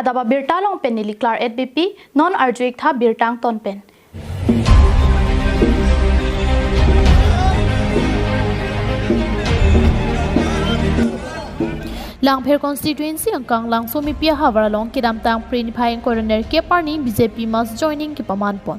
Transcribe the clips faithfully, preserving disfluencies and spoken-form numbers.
Daba birta along pen neli Claret Beypi, non arju-ik tha birta angton pen. Langpher constituency angkang Langsomepi ahavar along kedamtang Phre niphai ingkoi ra nerkep arni B J P mass joining kepaman pon.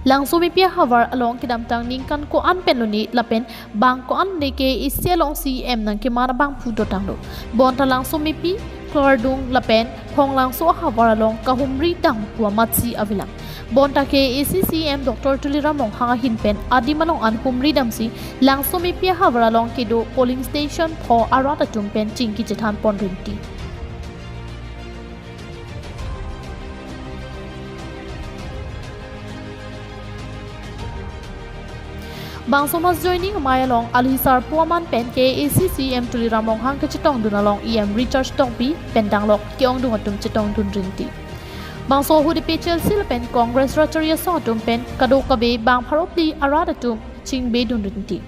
Langsomepi ahavar along kedamtang ningkan ko-an pen lone lapen bang ko-an le K A A C along C E M nangkeman abangphu dotanglo. Bonta Langsomepi, Klardung lapen Khonglangso ahavar along kahumri dam pu amatsi avelang. Bonta K A A C C E M Doctor Tuliram Ronghang ahin pen adim along an humri damsi Langsomepi ahavar along kedo polling station pho arat atum pen chingki chethan pon rinti. Bangso mass joining amei along alohi sarpo aman pen K A A C C E M Tuliram Ronghang kachetongdun along E M Richard Tokbi pen danglok ke-ongdung atum chetongdun rinti. Bangso ahut A P H L C lapen Congress rat chari asong atum pen kadokave bang pharo phli arat atum chingbedun rinti.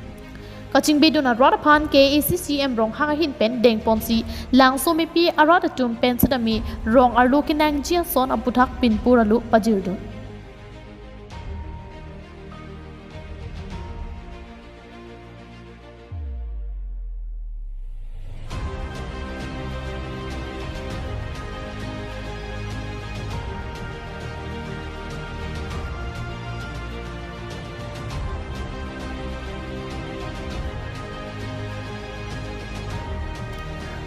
Kachingbedun arat aphan K A A C C E M Ronghang ahin pen dengponsi Langsomepi arat atum pen setame rong arlo kenangji ason aputhak pinpur alo pajirdun.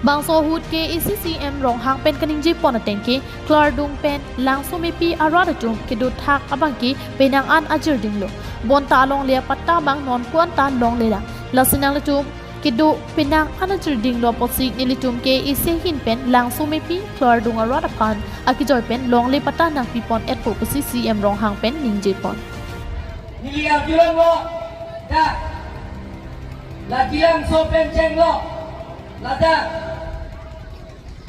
Bangso ahut K A A C C E M Ronghang pen kaningje pon ateng ke Klardung pen Langsomepi arat atum kedothak abangke penang an ajirdinglo. Bonta alongle apatta abang non ko-an ta longlelang. Lasi nanglitum kedo penang an ajirdinglo apotsi nelitum K A A C ahin pen Langsomepi, Klardung arat aphan akejoi pen longle patta nangpipon-etpo pusi C E M Ronghang pen ningje pon. Neli arjulonglo, dak, la Jilangso pen chenglo, ladak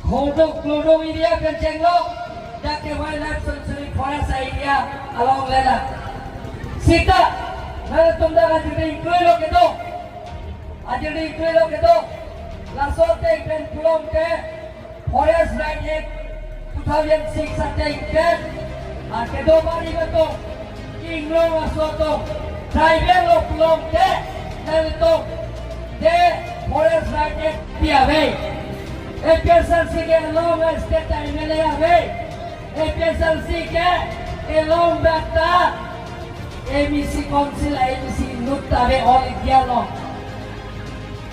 Khodok Khodok area pen chenglo, dak ke wildlife sanctuary forest area along lela. Sita, nangtum dak ajirding kroi lo kedo. Ajirding kroi lo kedo. Laso ateng pen pulong ke Forest Right Act two thousand six ateng ke, ah, kedo bari atum, inglong aso atum, tribal lo pulong ke, nangtum, de Forest Right Act pi ave. A P H L C ke along state M L A ave. A P H L C ke along dak ta M A C council, M A C inut ta ave all India along.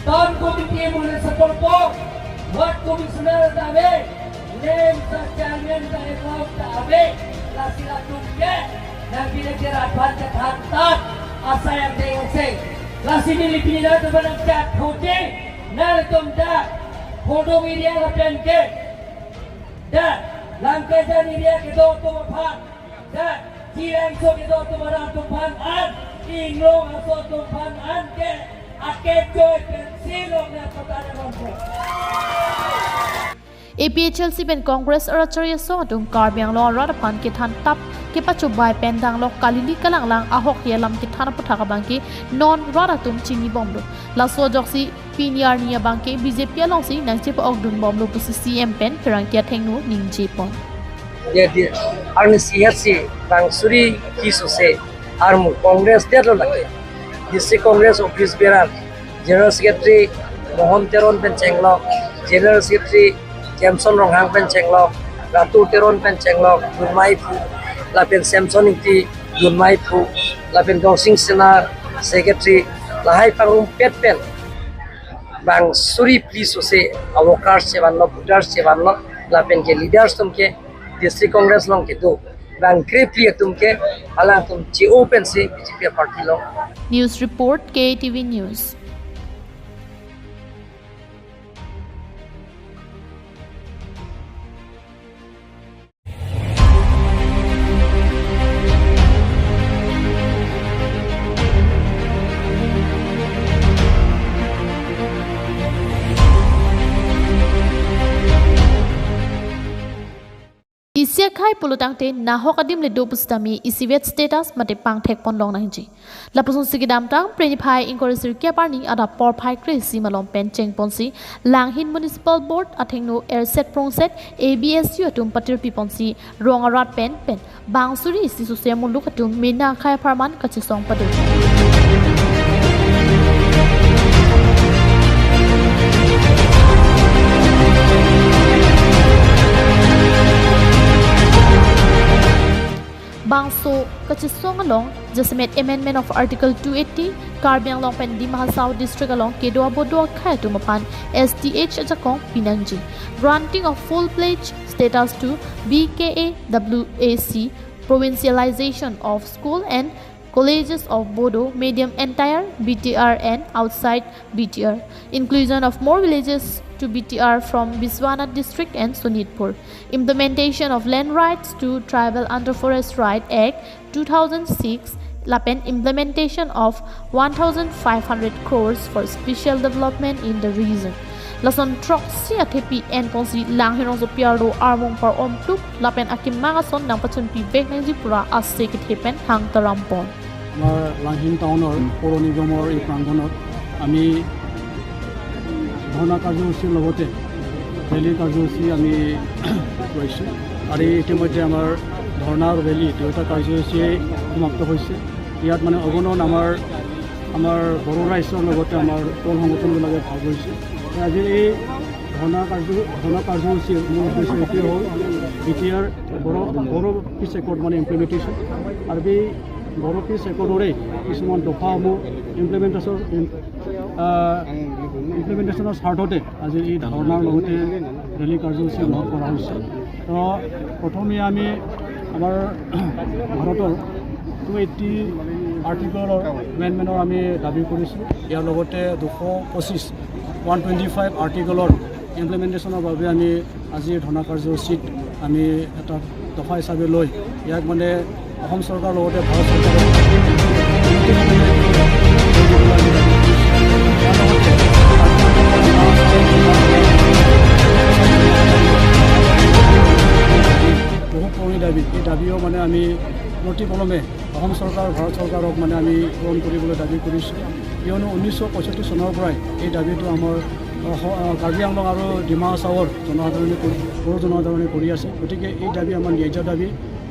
Town committee, municipal board, ward commissioner ta ave, lem sa chairman ta along ta ave, lasi latum ke nangpilek ke rat aphan chethan tap, asai angdeng ase. Lasi neli pini latum aphan nangchat phuti, nangtum dak Khodok area lapen ke dak Lamkajan area kedo atum aphan, dak Jilangso kedo atum arat atum aphan an, inglong aso atum aphan an ke akejoi pensi longle patta nangpipon. A P H L C pen Congress rat chari asong atum Karbi Anglong arat aphan kethan tap kepachobai pen danglok kalili kalanglang ahokhi alam kethan aputhak abangke non rat atum chinibomlo. Laso ajoksi pini arni abangke B J P alongsi nangchepa-okdunbomlo pusi C E M pen pherangke athengno ningje pon. Ye di arni sihasi bang suri kiso se armu Congress detlo lake. District Congress office bearer, General Secretary Mohan Teron pen chenglok, General Secretary Jameson Ronghang pen chenglok, Ratu Teron pen chenglok, dunmai phu, lapen Samson Ingti dunmai phu, lapen Dorsing Sena Secretary, lahai pangrumpet pen bang suri phli sose a-workers chevanlo, voters chevanlo, lapen ke leaders atum ke District Congress along kedo bang krephli atum ke alangtum che-o pensi B J P party along. News report, K T V News. Isi akhei pulotangte nahok adim le do pusitame isivet status mate pangthek ponlong nangji. Lapuson si kedamtang Phre niphai ingkoi ra sirkep arni adap porphai kre-isi malom pen chengponsi Langhin Municipal Board athengno erset prongset A B S U atum patirpi ponsi rong arat pen pen bang suri isi sose muluk atum mena akhei apharman kachesong padun. Bangso kachesong along jasemet amendment of Article two eighty, Karbi Anglong pen Dima Hasao District along kedo abodo akhei atum aphan S T H ajakong pinangji, granting of full-fledged status to B K A W A C, provincialization of school and colleges of Bodo medium entire B T R and outside B T R, inclusion of more villages to B T R from Biswanath district and Sonitpur, implementation of Land Rights to Tribal Under Forest Right Act two thousand six, lapen implementation of one thousand five hundred crores for special development in the region. Lason throksi athepi enponsi Langhin rongsopi arlo armung par-om tup lapen akemang ason nangpachunpi vek nangji pura ase kethe pen hang taram pon. আমাৰ লাংহিন টাউনৰ পৌৰ নিগমৰ এই প্ৰাংগণত আমি ধৰ্ণা কাৰ্যসূচীৰ লগতে ৰেলী কাৰ্যসূচী আমি লৈছোঁ। আৰু ইতিমধ্যে আমাৰ ধৰ্ণা আৰু ৰেলী দুয়োটা কাৰ্যসূচীয়ে সমাপ্ত হৈছে। ইয়াত মানে অগণন আমাৰ, আমাৰ বড়ো ৰাইজৰ লগতে আমাৰ দল সংগঠনবিলাকে ভাগ লৈছে। আজিৰ এই ধৰ্ণা কাৰ্য, ধৰ্ণা কাৰ্যসূচীৰ মূল উদ্দেশ্য এইটোৱে হ'ল, বি টি আৰ বড়ো, বড়ো পিচ একৰ্ড মানে ইমপ্লিমেণ্টেশ্যন। আৰু এই বড়ো পিচ একৰ্ডৰে কিছুমান দফাসমূহ ইমপ্লিমেণ্টেশ্যন, আহ, ইমপ্লিমেণ্টেশ্যনৰ স্বাৰ্থতে আজি এই ধৰ্ণাৰ লগতে ৰেলী কাৰ্যসূচী গ্ৰহণ কৰা হৈছে। তো প্ৰথমে আমি আমাৰ ভাৰতৰ টু এইটি আৰ্টিকলৰ এমেণ্ডমেণ্টৰ আমি দাবী কৰিছোঁ। ইয়াৰ লগতে দুশ পঁচিছ, ওৱান টুৱেণ্টি ফাইভ আৰ্টিকলৰ ইমপ্লিমেণ্টেশ্যনৰ বাবে আমি আজি ধৰ্ণা কাৰ্যসূচীত আমি এটা দফা হিচাপে লৈ ইয়াক মানে অসম চৰকাৰৰ লগতে ভাৰত চৰকাৰৰ বহু পুৰণি দাবী, এই দাবীও মানে আমি অনতিপলমে অসম চৰকাৰ, ভাৰত চৰকাৰক মানে আমি পূৰণ কৰিবলৈ দাবী কৰিছোঁ। কিয়নো ঊনৈছশ পঁয়ষষ্ঠি চনৰ পৰাই এই দাবীটো আমাৰ, আহ, স-, আহ, কাৰ্বি আংলং আৰু ডিমা হাছাওৰ জনসাধাৰণে কৰি, বড়ো জনসাধাৰণে কৰি আছে। গতিকে এই দাবী আমাৰ ন্যায্য দাবী।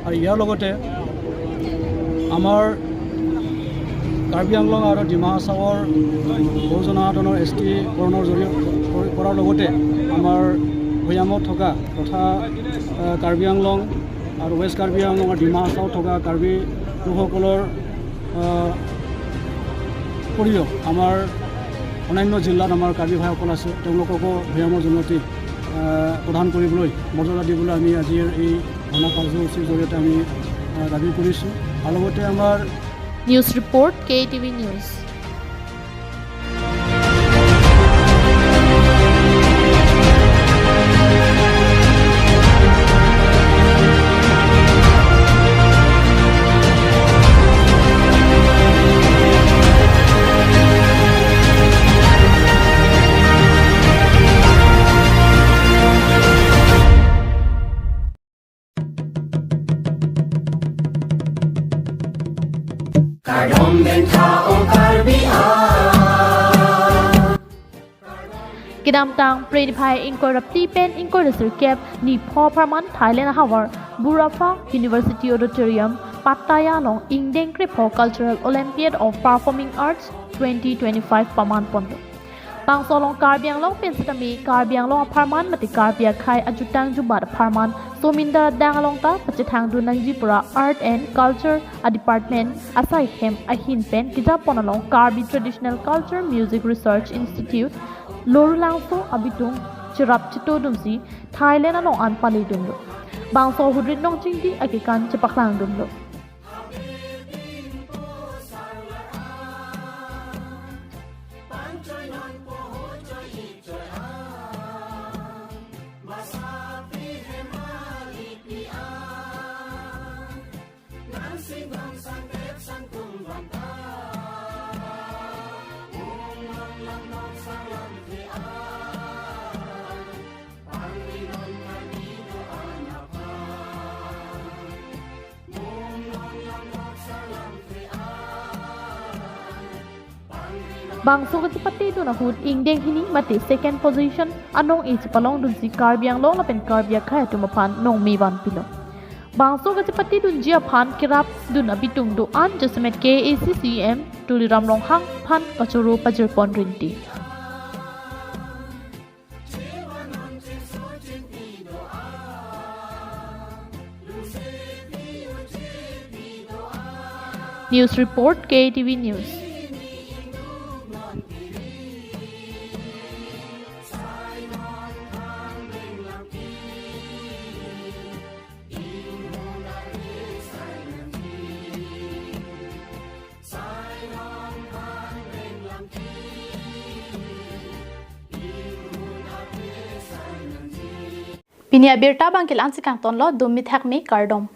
আৰু ইয়াৰ লগতে আমাৰ কাৰ্বি আংলং আৰু ডিমা হাছাওৰ বড়ো জনসাধাৰণৰ এছ টি কৰণৰ জৰিয়তে কৰি, কৰাৰ লগতে আমাৰ ভৈয়ামত থকা তথা, আহ, কাৰ্বি আংলং আৰু ৱেষ্ট কাৰ্বি আংলং আৰু ডিমা হাছাওত থকা কাৰ্বি লোকসকলৰ, আহ, উপৰিও আমাৰ অন্যান্য জিলাত আমাৰ কাৰ্বি ভাইসকল আছে, তেওঁলোককো ভৈয়ামৰ জনজাতি, আহ, প্ৰদান কৰিবলৈ, মৰ্যাদা দিবলৈ আমি আজিৰ এই ধৰ্ণা কাৰ্যসূচীৰ জৰিয়তে আমি, আহ, দাবী কৰিছোঁ। আৰু লগতে আমাৰ News report, K T V News. Kardom bentha ong Karbi a. Kedamtang Phre niphai ingkoi ra phli pen ingkoi ra sirkep ni pho apharman Thailand ahavar Burapha University Auditorium, Pattaya along ingdeng krepho Cultural Olympiad of Performing Arts twenty twenty-five paman ponlo. Bangso along Karbi Anglong pen sitame Karbi Anglong apharman mate Karbi akhei ajutang jubat apharman sominda dang along ta pachethang dun nangji pura Art and Culture a Department asai hem ahin pen kejapon along Karbi Traditional Culture Music Research Institute Lorulangso abitung cherap cheto dunsi Thailand along an pale dunlo. Bangso ahut rit nong chingdi akekan chepaklang dunlo. Bangso kachepatedun ahut ingdeng hini mate second position anong-e chepalongdunsi Karbi Anglong lapen Karbi akhei atum aphan nongme vanpilo. Bangso kachepatedunji aphan kerapdun abitung do-an jasemet K A A C C E M Tuliram Ronghang aphan kachoro pajirpon rinti. News report, K A T V News. Pini abirta abang ke la-ansi kangtonlo, dum mithak me, kardom.